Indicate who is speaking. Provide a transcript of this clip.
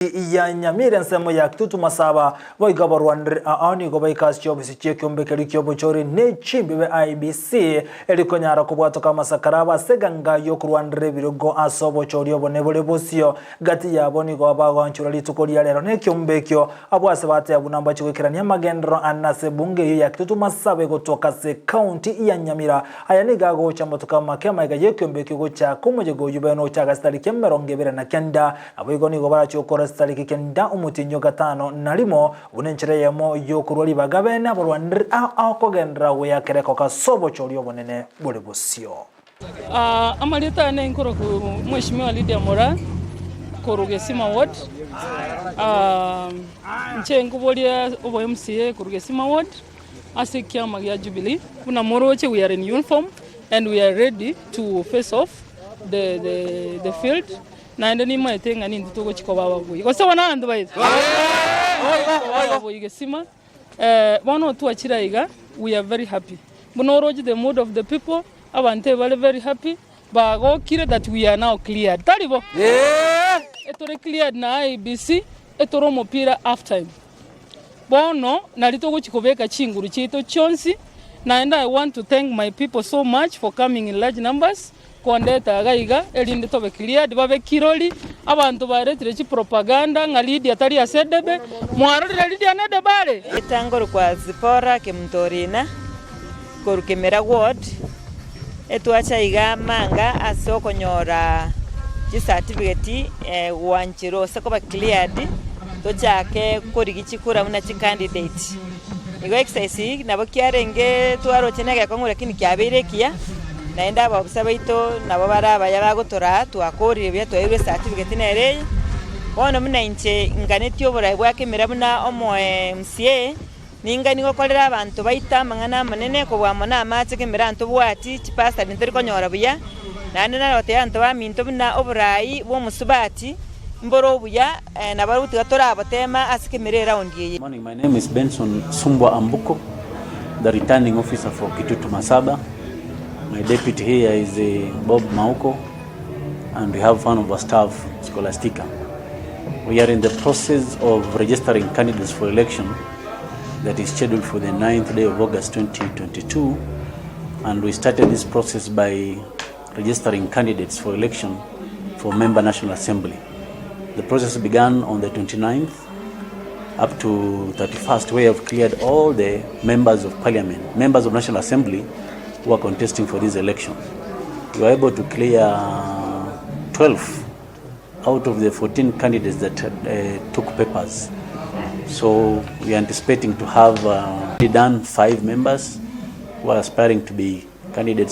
Speaker 1: Ya Nyamira ensemo ya Kitutu Masaba boigo abarwanire aa nigo baika ase chiofisi chi'ekeombe keria ki'obochori ne chimbibe IEBC eri konyara kobwatoka amasakara abo ase eganga y'okorwanera ebirogo ase obochori obone bore bosio. Gati yabo nigo bagoanchorwa rituko ria rero nekeombe ekio abwo ase bateba buna mbache goikerania amagenderero ane ase ebunge eyio ya Kitutu Masaba egotoka ase ekaunti ya Nyamira. Aya nigo agocha amatuko amake amaiga y'ekeombe ekio gochaka omoyega oyio bene ochaga chitariki 29. Naboigo nigo barache gokora chitariki kenda omotienyi o gatano na rimo, buna enchera eyemo y'okorua ribaga bene abarwaneri ao kogenderera goyakera ekoka ase obochori obonene bore bosio.
Speaker 2: Amarieta aya nenkorokwa Mheshimiwa Lydia Moraa korwa Gesima ward, inche nkoboria obo MCA korwa Gesima ward ase ekiama gia Jubilee, buna moroche we are in uniform and we are ready to face off the the field. Naende nimaete ng'a nintwe togochia koba ababuya. Gose bono abanto baito? Togochia koba ababuya gesima. Bono twachire aiga, we are very happy. Buna oroche the mood of the people, abanto ebare very happy, bagokire that we are now cleared. Tari bo? Etore cleared na IEBC, etore omopira half time. Bono nari togochia kobeka chinguru chiaito chionsi, naende I want to thank my people so much for coming in large numbers, kondeta iga iga erinde tobe cleared babe kirori, abanto baretire chipropaganda ng'a Lydia tari ase edebe, mwarorire Lydia nedebe are?
Speaker 3: Etangoro kwa Zipporah Kemunto-Orina, korwa Kemera Ward, etwacha iga amanga ase okonyora chicertificate gwancherwa gose koba cleared tochake korigia chikura buna chicandidate. Igo exercise eyio nabo kiarenge twaroche na egekong'u lakini kiabeire ekiya, naende abaofisa baito nabo bare abaya bagotoraa twakorire buya twairwe ecertificate nere eye. Bono buna inche nganetie oborai bwa kemera buna omo MCA. Ningani gokorera abanto baito amang'ana amanene kobua amo namache kemera ntobwati chipasari ntori konyora buya, naende nare gotebia abanto baminto buna oborai bw'omosubati mbore obuya, nabarobwo tiga torabotema ase kemera eraundi eye.
Speaker 4: Morning, my name is Benson Sumbwa Ambuko, the returning officer for Kitutu Masaba. My deputy here is Bob Mauko and we have one of our staff, Scholastica. We are in the process of registering candidates for election that is scheduled for the 9th day of August 2022 and we started this process by registering candidates for election for member National Assembly. The process began on the 29th up to 31st where we have cleared all the members of parliament, members of National Assembly who are contesting for this election. We were able to clear 12 out of the 14 candidates that took papers. So we are anticipating to have done 5 members who are aspiring to be candidates.